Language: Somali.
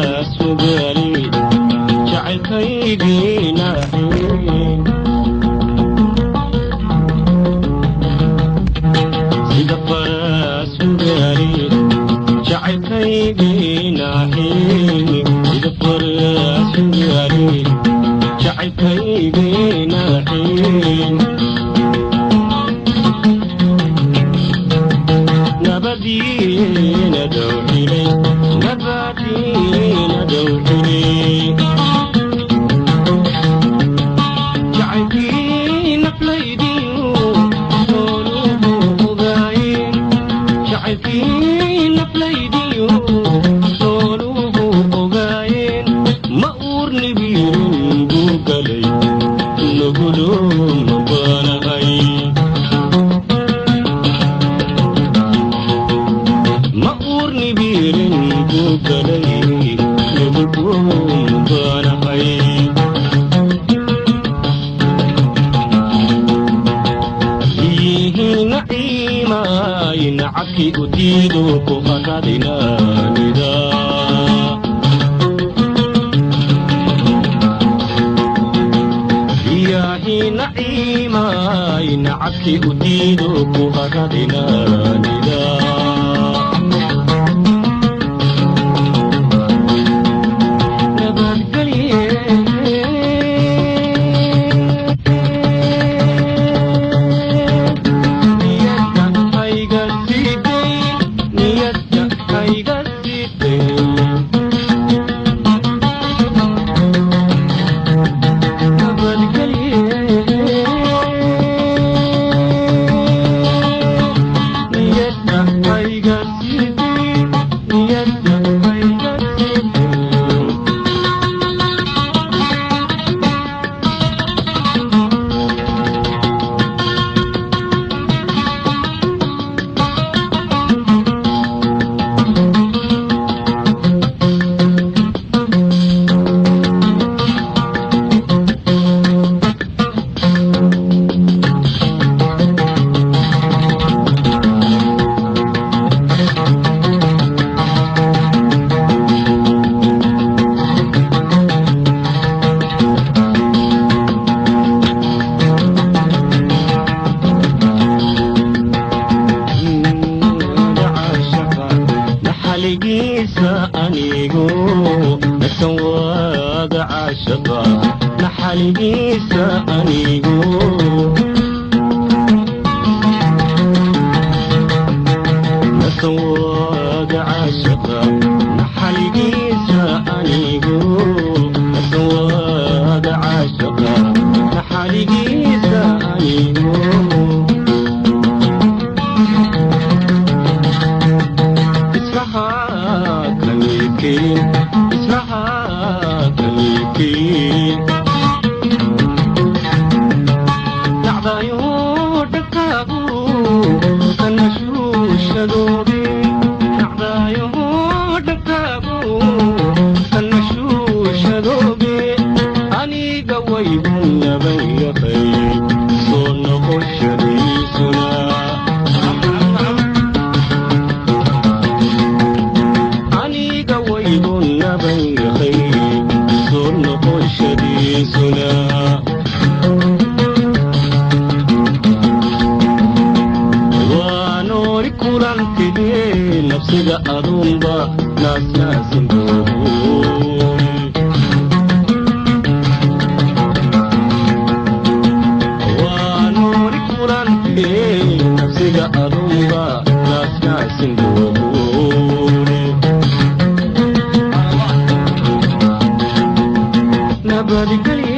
faras nugaali jacaylkaygii naaxin. Sida faras nugaali jacaylkaygii naaxin, sida faras nugaali jacaylkaygii naaxin. Nabadiina dhowxilay, nabadiina dhowxilay, jacaylkii naflaydiyu nooluhu ogaayeen, jacaylkii naflaydiyu nooluhu ogaayeen. Ma uurnibiirin buu galay nuguluma baanahay, ma uurnibiirin buu galay nuguluma baanahay. Biyihii naciimaay nacabkii u diido ku haradinaanida. Biyahii naciimaay nacabkii u diido ku haradinaanida. Nabadgelye niyadda hayga siidayn, niyadda hayga siidayn. Nabadgelye niyadda hayga siidayn, niyadda hayga siidayn. Naxaligiisa anigu nasan waaga caashaqa, naxaligiisa anigu nasan waaga caashaqa, naxaligiisa anigu nasan waaga caashaqa, naxaligiisa anigu. Israha kaniikiin, israha kaniikiin. Dhacdayo dhankaagu kanashuushadoobi, dhacdayo dhankaagu kanashuushadoobi. Aniga waygu naban yahay soo noqoshadiisuna, aniga waygu naban yahay soo noqoshadiisuna. Waa nooli kulantidee nafsiga aduunba naasnaasin doon. Waa nooli kulantidee nafsiga aduunba naasnaasin doon. Nabadgelye.